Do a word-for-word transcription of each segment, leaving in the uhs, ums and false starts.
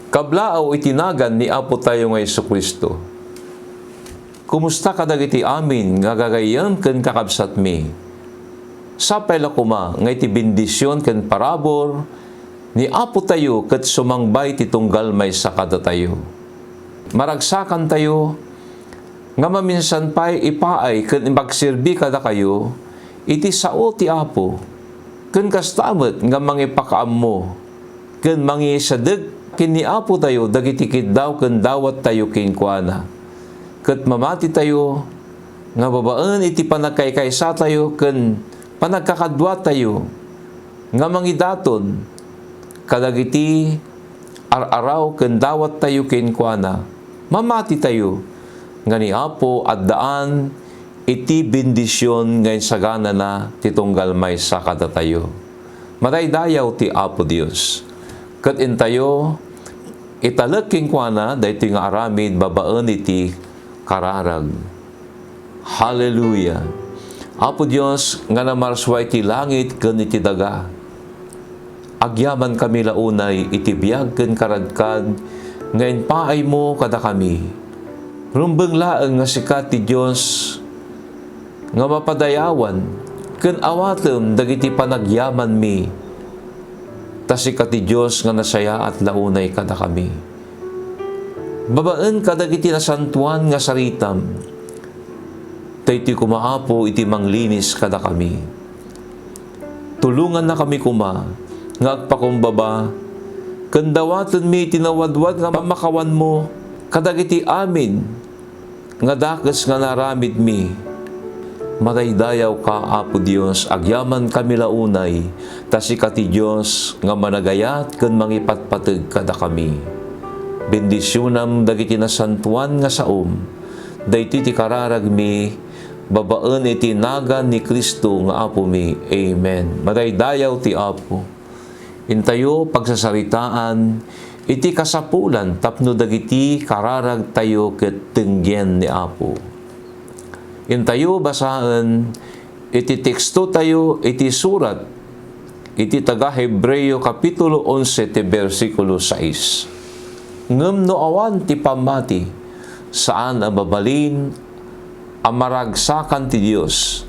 Kablaaw iti nagan ni Apo tayo nga Jesu-Cristo. Kumusta kadagiti amin nga gagayyem ken kakabsatmi? Sapay la koma nga iti bendision ken parabur ni Apo tayo ket sumangbay ti tunggal maysa kadatayo. Maragsakantayo nga maminsan pay ipaay ken ipagserbi kadakayo iti sao ti Apo, ken kasta met nga mangipakaammo ken mangisadeg ken ni Apo tayo dagiti kiddaw ken dawattayo kenkuana. Ket mamati tayo nga babaen iti panagkaykaysa tayo ken panagkakadua tayo nga mangidaton kadagiti ar-araw ken dawat tayo kenkuana, mamati tayo nga ni Apo addaan iti bendision nga insaganana ti tunggal maysa kadatayo. Madaydayaw ti Apo Dios. Ket intayo italek kenkuana daytoy nga aramid babaen iti kararag. Hallelujah! Apo Dios nga namarsua iti langit ken iti daga, agyamankami la unay iti biag ken karadkad nga impaaymo kadakami. Rumbeng laeng nga sika ti Dios nga mapadayawan ken awatem dagiti panagyamanmi, ta sika ti Dios nga nasayaat la unay kadakami. Babaen kadagiti nasantoan nga saritam, daytoy koma, Apo, iti manglinis kadakami. Tulongannakami koma nga agpakumbaba ken dawatenmi iti nawadwad nga pamakawanmo kadagiti amin nga dakes nga naaramidmi. Madaydayaw ka, Apo Dios, agyamankami la unay, ta sika ti Dios nga managayat ken mangipatpateg kadakami. Bendisionam dagiti nasantoan nga saom. Daytoy ti kararagmi babaen iti nagan ni Cristo nga Apomi. Amen. Madaydayaw ti Apo. Intayo pagsasaritaan iti kasapulan tapno dagiti kararagtayo ket denggen ni Apo. Intayo basaen iti tekstotayo iti surat iti taga-Hebreo, Kapitulo onse, ti bersikulo sais. Ngem no awan ti pammati, saan a mabalin a maragsakan ti Dios.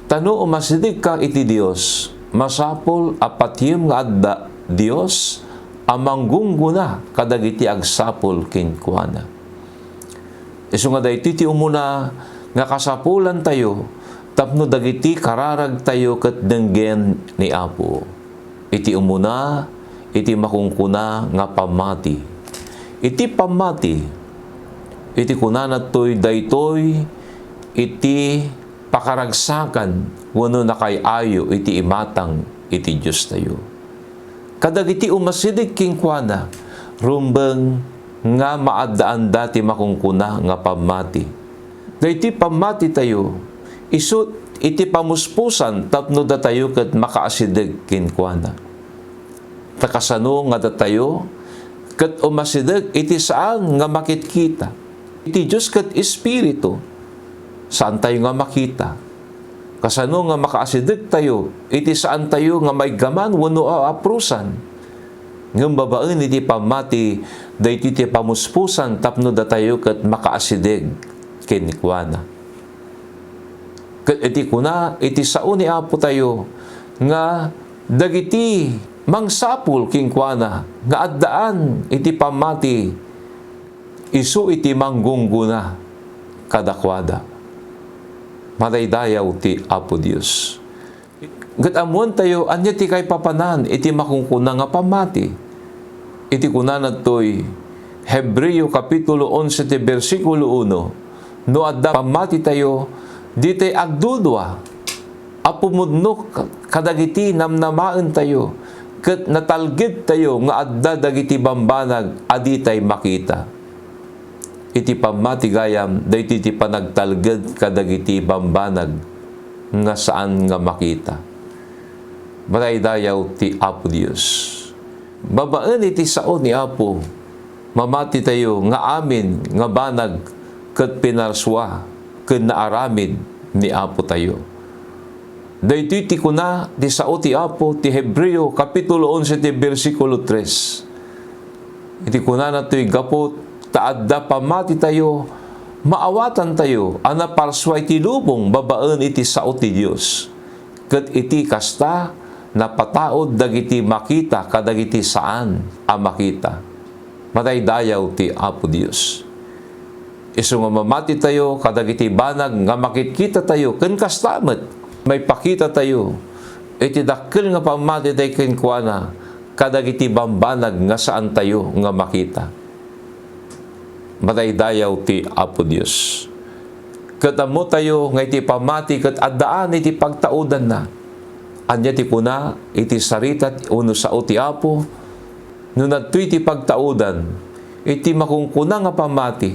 Ta no umasidegka iti Dios, masapul a patiem nga adda Dios a manggunggona kadagiti agsapul kenkuana. Isu nga daytoy ti umuna nga kasapulantayo tapno dagiti kararagtayo ket denggen ni Apo. Iti umuna, iti makunkuna nga pammati. Iti pammati, iti kunana toy daytoy iti pakaragsakan wenno nakaay-ayo iti imatang iti Diostayo. Kadagiti umasideg kenkuana, rumbeng nga maaddaanda ti makunkuna nga pammati. Daytoy pammatitayo, isu iti pamuspusan tapno datayo ket makaasideg kenkuana. Ta kasano nga datayo ket umasideg iti saan nga makitkita? Iti Dios ket Espiritu, saantayo nga makita. Kasano nga makaasidegtayo iti saantayo nga maiggaman wenno aaprosan? Ngem babaen iti pammati, daytoy ti pamuspusan tapno datayo ket makaasideg kenkuana. Ket iti kuna iti sao ni Apo tayo nga dagiti mangsapul kenkuana nga addaan iti pammati, isu iti manggunggona kadakuada. Madaydayaw ti Apo Dios. Ket ammoentayo ania ti kaipapanan iti makunkuna nga pammati. Iti kunana toy Hebreo Kapitulo onse ti bersikulo uno, no adda pammatitayo, ditay agdudua a pumudno kadagiti namnamaentayo ket natalgedtayo nga adda dagiti bambanag a ditay makita. Iti pammati gayam, daytoy ti panagtalged kadagiti bambanag nga saan nga makita. Madaydayaw ti Apo Dios. Babaen iti sao ni Apo, mamatitayo nga amin nga banag ket pinarsua ken naaramid ni Apo tayo. Daytoy ti kuna ti sao ti Apo ti Hebreo, Kapitulo onse ti bersikulo tres. Iti kunana toy gapu ta adda pammatitayo, maawatantayo a naparsua iti lubong babaen iti sao ti Dios, ket iti kasta, napataud dagiti makita kadagiti saan a makita. Matay dayaw ti Apo Dios. Isu nga mamatitayo kadagiti banag nga makitkitatayo ken kasta met, maipakitatayo iti dakkel nga pammatitayo kenkuana kadagiti bambanag nga saantayo nga makita. Matay dayaw ti Apo Dios. Ket ammotayo nga iti pammati ket addaan iti pagtaudanna. Ania ti kuna iti sarita wenno sao ti Apo? No adtoy ti pagtaudan iti makunkuna nga pammati,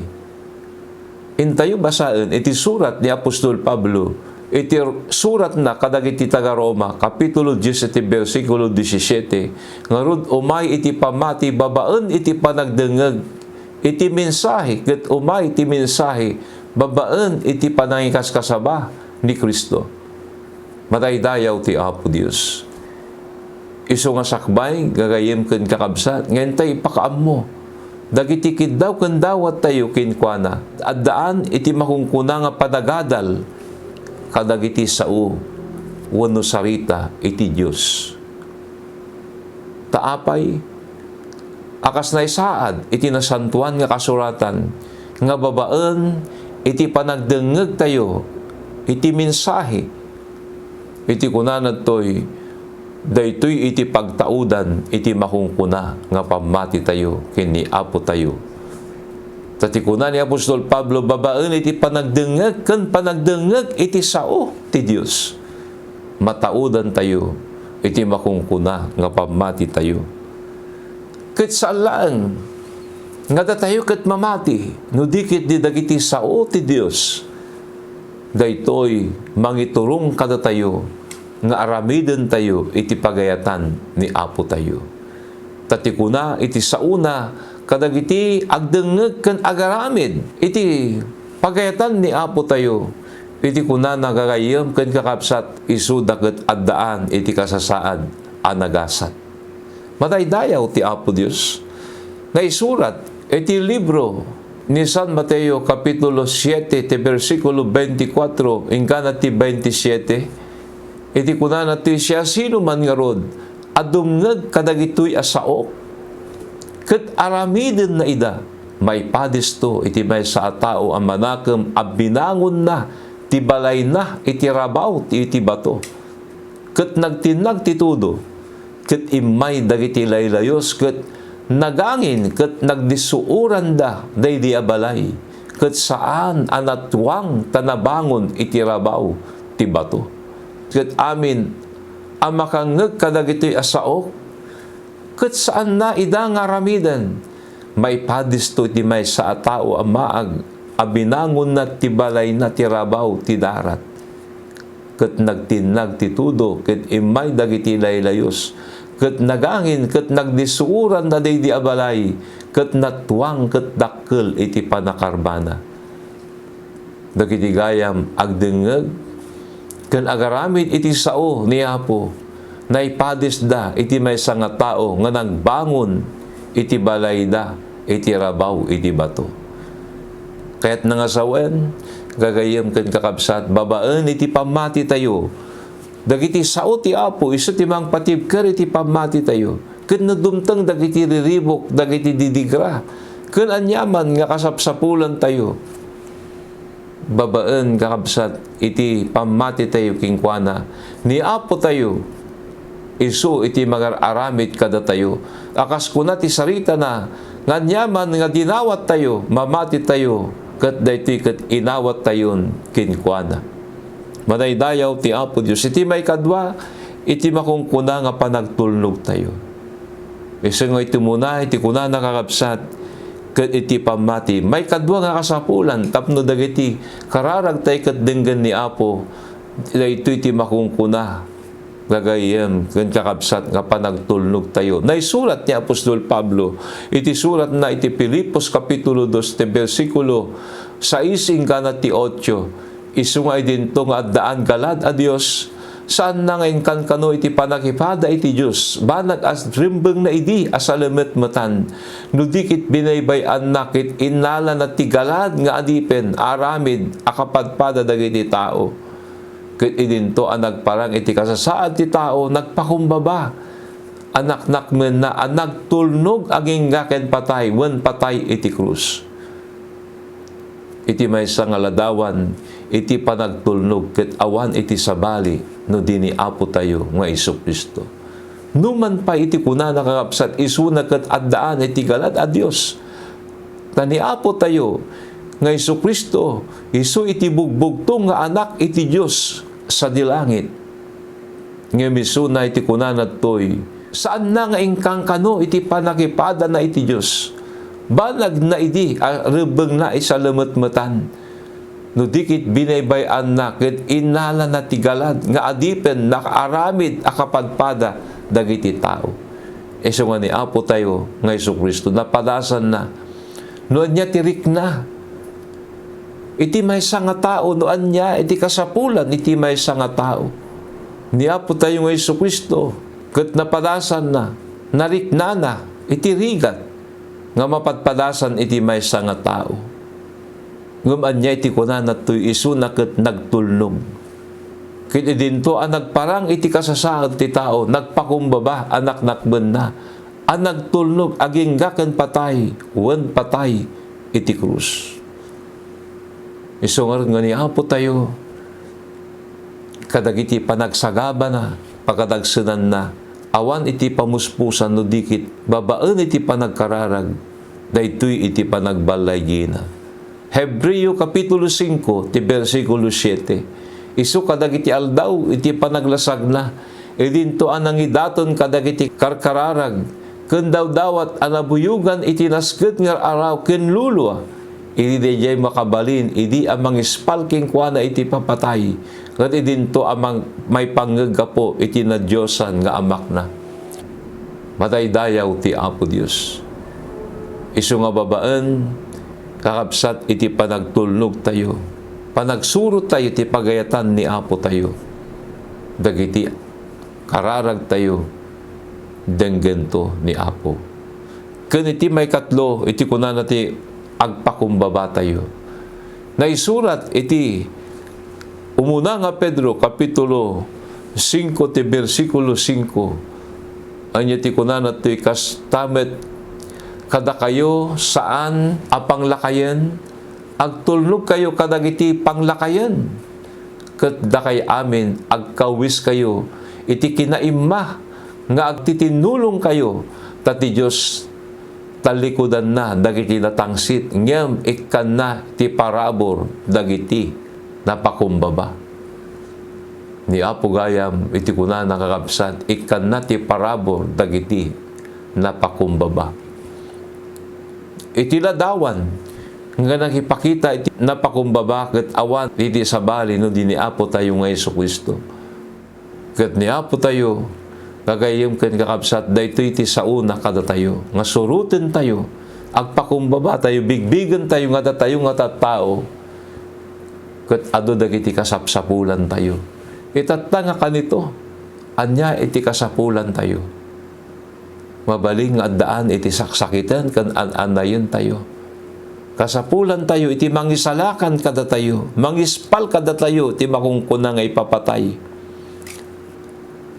intayo basaen iti surat ni apostol Pablo iti suratna kadagiti taga-Roma, kapitulo dies iti bersikulo disisiete, ngarud, umay iti pammati babaen iti panagdengngeg iti mensahe, ket umay ti mensahe babaen iti panangikaskasaba ni Cristo. Matay dayaw ti Apo Dios. Isu nga sakbay, gagayyem ken kakabsat, nga intay ipakaammo dagiti kiddaw ken dawattayo kenkuana. Addaan iti makunkuna nga panagadal kadagiti sao wenno sarita iti Dios. Ta apay a kas naisaad iti Nasantoan nga Kasuratan nga babaen iti panagdengngegtayo iti mensahe, iti kunana daytoy, daytoy iti pagtaudan iti makunkuna nga pammatitayo ken ni Apotayo. Ta ti kuna ni apostol Pablo, babaen iti panagdengngeg ken panagdengngeg iti sao ti Dios, mataudantayo iti makunkuna nga pammatitayo. Ket saan laeng nga datayo ket mamati no di ketdi dagiti sao ti Dios. Daytoy mangiturong kadatayo nga aramidentayo iti pagayatan ni Apotayo. Ta ti kuna iti saona kadagiti agdengngeg ken agaramid iti pagayatan ni Apotayo, iti kunana, gagayyem ken kakabsat, isuda ket addaan iti kasasaad a nagasat. Matay dayaw ti Apo Dios. Naisurat iti libro ni San Mateo, kapitulo siete, ti bersikulo veinticuatro inggana ti veintisiete, iti kunana ti siasinoman ngarud a dumngeg kadagitoy a saok ket aramidenna ida, maipadisto iti maysa a tao a manakem a binangonna ti balayna iti rabaw ti, iti bato. Ket nagtinnag ti tudo, ket immay dagiti laylayus, ket nagangin, ket nagdissuoranda daydi a balay, ket saan a natuang ta nabangon iti rabaw ti bato. Ket amin a makangngeg kadagitoy a saok, ket saanna ida nga aramiden. Maipadisto iti maysa a tao a maag a binangonna ti balayna ti rabaw ti darat. Ket nagtinnag ti tudo, ket immay dagiti laylayus, ket nagangin, ket nagdissuoranda daydi a balay, ket natuang ket dakkel iti pannakarbana. Dagiti gayam agdengngeg ken agaramid iti sao ni Apo, naipadisda iti maysa nga tao nga nagbangon iti balayda iti rabaw iti bato. Kayatna nga sawen, gagayyem ken kakabsat, babaen iti pammatitayo, dagiti sao ti Apo isu ti mangpatibker iti pammatitayo. Ket no dumteng dagiti riribuk, dagiti didigra, ken aniaman nga kasapsapulantayo, babaen, kakabsat, iti pammatitayo kenkuana, ni Apotayo isu iti mangar-aramid kadatayo. A kas kuna ti saritana, nga aniaman nga dinawattayo, mamatitayo, ket daytoy ket inawattayon kenkuana. Madaydayaw ti Apo Dios. Iti maikadua, iti makunkuna nga panagtulnogtayo. Isu nga iti umuna, iti kunana, kakabsat, ket iti pammati. Maikadua nga kasapulan tapno dagiti kararagtay ket denggen ni Apo, daytoy ti makunkuna, gagayyem ken kakabsat, nga panagtulnogtayo. Naisurat ni apostol Pablo iti suratna iti Filipos, kapitulo dos, ti bersikulo sais inggana ti otso. Isu nga idinto nga addaan galad a Dios, Saanna nga inkankano iti pannakipada iti Dios, banag a rimbengna idi a salemetmetan, no di ket binaybay-anna ket innalana ti galad nga adipen a aramid a kapadpada dagiti tao. Ket idinto a nagparang iti kasasaad ti tao, nagpakumbaba a naknakmenna a nagtulnog agingga ken patay wen patay iti krus. Iti maysa nga ladawan, iti panagtulnog ket awan iti sabali no di ni Apo tayo nga Jesu-Cristo. Numan pay iti kunana, kakabsat, isuna ket addaan iti galad a Dios. Ta ni Apo tayo nga Jesu-Cristo, isu iti bugbugtong nga Anak iti Dios sadi langit. Ngem isuna iti kunana ditoy, saanna nga inkankano iti pannakipadana iti Dios. Banagna idi a ribbengna a salemetmetan. No di ket binaybay-anna ket innalana ti galad nga adipen nakaaramid a kapadpada dagiti tao. Isu nga ni Apo tayo nga Jesu-Cristo, napadasanna. No ania ti rikna iti maysa nga tao, no ania iti kasapulan iti maysa nga tao. Ni Apo tayo nga Jesu-Cristo, ket napadasanna, nariknana iti rigat nga mapadpadasan iti maysa nga tao. Ngem ania iti kunana toy, isuna ket nagtulnog. Ket idinto a nagparang iti kasasaad ti tao, nagpakumbaba a naknakbenna a nagtulnog agingga ken patay, wen patay iti krus. Isu ngarud nga ni Apo tayo, kadagiti panagsagabana, pakadagsenanna, awan iti pamuspusan no di ket babaen iti panagkararag, daytoy iti panagballaygina. Hebreo Kapitulo singko, ti bersikulo siete. Isu kadagiti aldaw iti panaglasagna, idinto a nangidaton kadagiti karkararag, ken dawdawat a nabuyogan iti nasket nga ar-araw ken lulua, idi daydiay makabalin idi a mangispal kenkuana iti papatay, ket idinto a mang-, maipangngeg gapu iti nadiosan nga Amakna. Madaydayaw ti Apo Dios. Isu nga babaen, kakabsat, iti panagtulnog tayo, panagsurot tayo ti pagayatan ni Apo tayo dagiti kararag tayo, denggento ni Apo. Ken iti maikatlo, iti kunana ti agpakumbaba tayo. Naisurat iti Umuna nga Pedro, Kapitulo singko, ti bersikulo singko. Ania ti kunana toy? Kasta met kadakayo, saan a panglakayen, agtulnogkayo kadagiti panglakayen. Ket dakay amin, agkawiskayo iti kinaimma nga agtitinnulongkayo, ta ti Dios tallikudanna dagiti natangsit, ngem ikkanna ti parabur dagiti napakumbaba. Ni Apo gayam iti kunana, kakabsat, ikkanna ti parabur dagiti napakumbaba. Iti ladawan nga nangipakita iti napakumbaba ket awan iti sabali no di ni Apo tayo nga Jesu-Cristo. Ket ni Apo tayo, gagayyem ken kakabsat, daytoy ti saona kadatayo, nga suroten tayo, agpakumbaba tayo, bigbigen tayo nga datayo nga tattao, ket adu dagiti kasapsapulan tayo. Itatta nga kanito, ania iti kasapulan tayo? Mabalin nga addaan iti saksakiten ken an-annayen tayo. Kasapulan tayo iti mangisalakan kadatayo, mangispal kadatayo ti makunkuna nga ipapatay.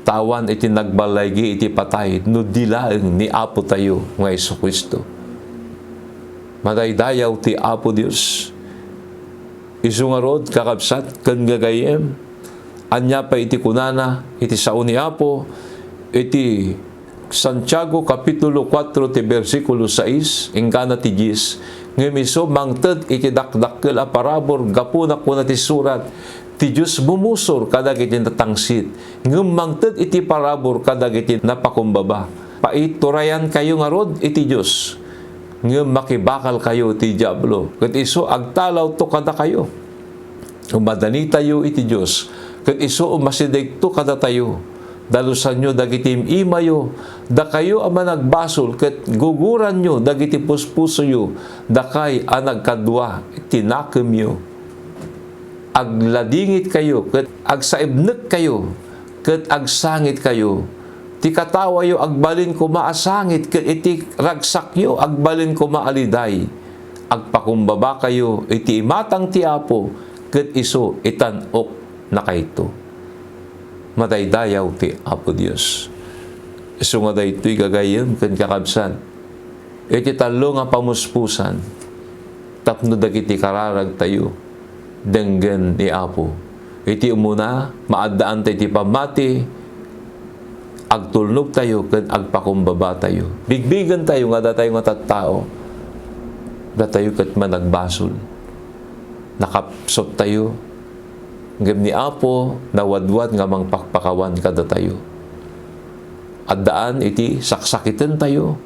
Ta awan iti nagballaygi iti patay no di laeng ni Apo tayo nga Jesu-Cristo. Madaydayaw ti Apo Dios. Isu ngarud, kakabsat ken gagayyem, ania pay iti kunana iti sao ni Apo iti Santiago Kapitulo kuatro ti bersikulo sais inggana ti dies, ngem isu mangted iti dakdakkel a parabur, gapuna kuna ti surat, "Ti Dios bumusor kadagiti natangsit, ngem mangted iti parabur kadagiti napakumbaba." Paiturayankayo ngarud iti Dios, ngem makibakalkayo iti Diablo, ket isu agtalawto kadakayo. Umadanitayo iti Dios, ket isu umasidegto kadatayo. Dalusanyo dagiti im-imayo, dakayo a managbasol, ket guguranyo dagiti puspusoyo, dakay a nagkadua ti nakemyo. Agladingitkayo ket agsaibnekkayo ket agsangitkayo. Ti katawayo agbalin koma a sangit, ket iti ragsakyo agbalin koma a liday. Agpakumbabakayo iti imatang ti Apo, ket isu itan-oknakayto. Madaydayaw ti Apo Dios. Isu nga daytoy gagayyem ken kakabsat, iti tallo nga pamuspusan tapno dagiti kararagtayo denggen ni Apo. Iti umuna, maaddaanta iti pammati, agtulnogtayo ken agpakumbabatayo. Bigbigentayo nga datayo nga tattao, datayo ket managbasol. Nakapsuttayo, ngem ni Apo nawadwad nga mangpakpakawan kadatayo. Addaan iti saksakitentayo,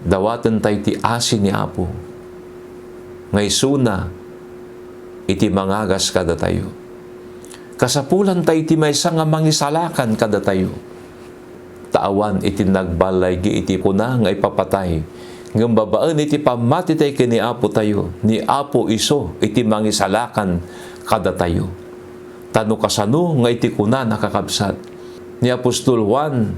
dawatentayo ti asi ni Apo, nga isuna iti mangagas kadatayo. Kasapulanta iti maysa nga mangisalakan kadatayo. Ta awan iti nagballaygi iti kuna nga ipapatay, ngem babaen iti pammatitayo ken ni Apotayo, ni Apo isu iti mangisalakan kadatayo. Ta no kasano nga iti kunana, kakabsat, ni apostol Juan,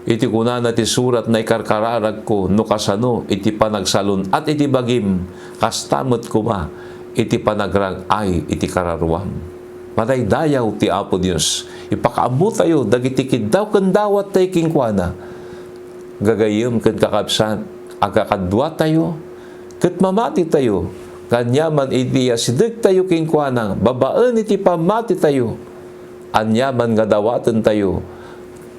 iti kunana ti surat nga ikarkararagko, no kasano iti panagsalun-at iti bagim, kasta met koma iti panagrag-ay iti kararuam. Madaydayaw ti Apo Dios. Ipakaammotayo dagiti kiddaw ken dawattayo kenkuana. Gagayyem ken kakabsat, agkakaduatayo ket mamatitayo, nga aniaman iti asidegtayo kenkuana babaen iti pammatitayo, aniaman nga dawatentayo,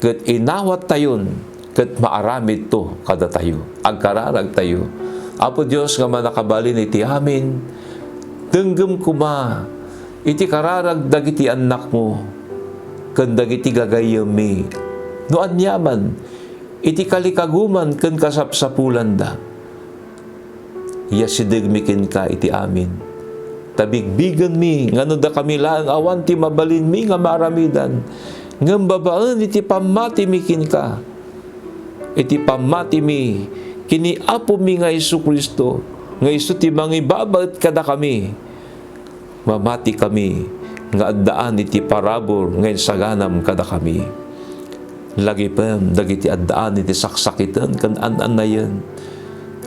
ket inawattayon, ket maaramidto kadatayo. Agkararagtayo. Apo Dios nga mannakabalin iti amin, denggem koma iti kararag dagiti annakmo ken dagiti gagayyemmi no aniaman iti kalikaguman ken kasapsapulanda. Iyasidegmi kenka iti amin. Ta bigbigenmi nga no dakami laeng awan ti mabalinmi nga maaramidan, ngem babaen iti pammatimi kenka, iti pammatimi ken ni Apomi nga Jesu-Cristo, nga isu ti mangibabaet kadakami, mamatikami nga addaan iti parabur nga insaganam kadakami. Lagipem dagiti addaan iti saksakiten ken an-annayen.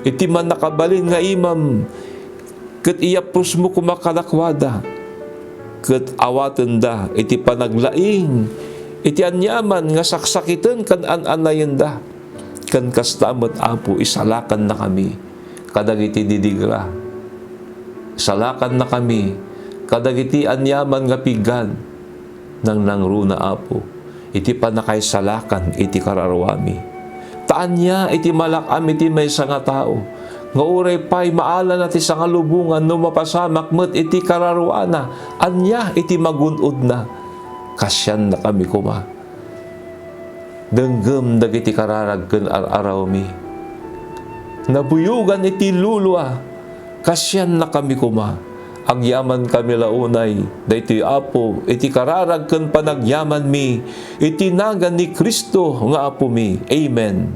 Iti mannakabalin nga imam ket iyappusmo koma kadakuada, ket awatenda iti panaglaing iti aniaman nga saksakiten ken an-annayenda. Ken kasta met, Apo, isalakannakami kadagiti didigra. Salakannakami kadagiti aniaman nga piggad. Nangnangruna, Apo, iti pannakaisalakan iti kararuami. Ta ania iti malak-am iti maysa nga tao nga uray pay maalana ti sangalubongan no mapasamak met iti kararuana? Ania iti magun-odna? Kasiannakami koma. Denggem dagiti kararag ken ar-arawmi. Nabuyogan iti lulua, kasiannakami koma. Agyamankami la unay daytoy, Apo, iti kararag ken panagyamanmi, iti nagan ni Cristo nga Apomi. Amen.